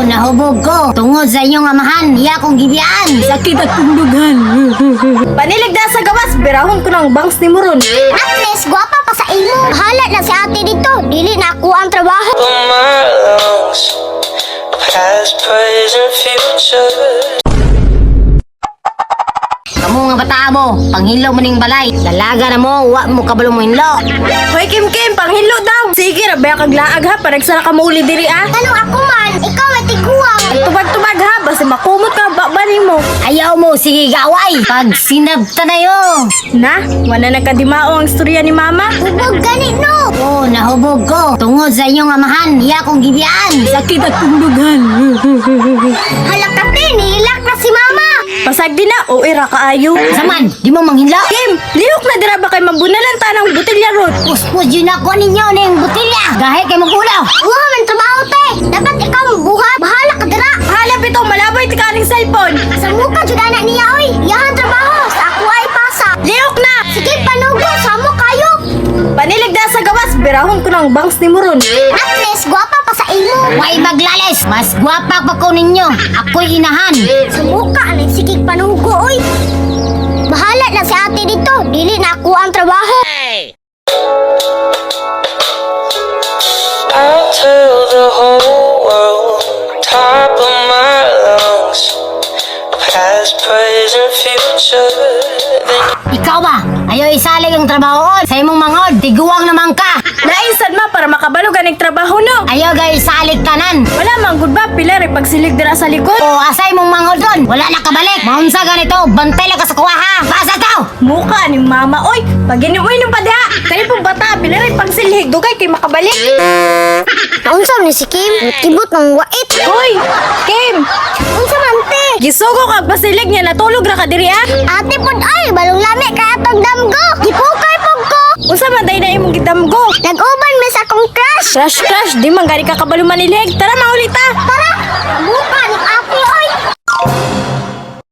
Nahubog ko. Tungod sa inyong amahan, iya akong gibiyaan. Sakit akong dughan. Panilig da sa gawas, birahon ko ng bangs ni Muron. At least, gwapa pa sa imo. Bahala na si ate dito. Dili na ako ang trabaho. On my lungs, past, present, future. Kamu nga bata mo, panghilo mo ning balay. Dalaga na mo, wa mo kabalo mo hinlo. Hoy Kim Kim, panghilo daw. Sige, rabay kag laag ha, paragsara ka mauli diri ah. Tanong ako man, ikaw ay tiguang. Tubag-tubag ha, basta makumot ka ba nimo. Ayaw mo, sige gaway. Pag sinabta na yo. Na, wala nagkadimao ang istorya ni mama. Hubog gani no. Oh, nahubog ko. Tungod sa inyong amahan, iya akong gibiyaan. Sakit akong dughan. Halakate, nihilak na si mama. Pasag din na, o ira kaayo. Saman, di mo manghilo? Kim, lihok na dira ba kay mabunalan ta ng botelya ron? Puspos yun ako ninyo ning botelya. Gahi kay mong ulo. Uha man trabaho te. Dapat ikaw magbuhat. Bahala ka dira. Hala bitaw, malabay ti kaning cellphone. Sa muka jud ana niya oy. Yahan trabaho sa ako ay pasa. Lihok na! Sige panugo sa mo kayo. Panilig da sa gawas, birahon ko ng bangs ni Muron. At least gwapa pa sa imo. Way maglalis. Mas gwapa pa ko ninyo. Ako'y inahan. Sa muka anay sige panugo oy. Bahala na si ate dito. Dili na ako ang trabaho. I'll tell the whole world, top of my lungs, past, present, future. Then Ikaw ba? Ayaw isalig ang trabaho sa imong mangod. Tiguang naman ka. Naisan ma para makabalo ganing trabaho no. Ayaw gay isalig tanan. Wala man gud ba pila ray pagsilig dira sa likod. O asay mong mangod doon. Wala na kabalik. Maunsa ganito. Bantay lang ka sa kuha ha. Basa to. Muka ni mama oy, pag ginuoy nung padha. Kani pong bata pila ray pagsilhig dugay kay makabalik. Naunsa ni si Kim? Kibot ng wait. Hoy, Kim, Unsa man te? gisugo kag basilig niya natulog ra ka diri ah. Ate pod ay balong lami kay atong damgo. Gipukay pud ko. Unsa man day na imong gidamgo? Nag-uban mi sa akong crush. Crush crush, di man gani ka kabalo manilhig. Tara mauli ta. Tara, buka ni ate oy.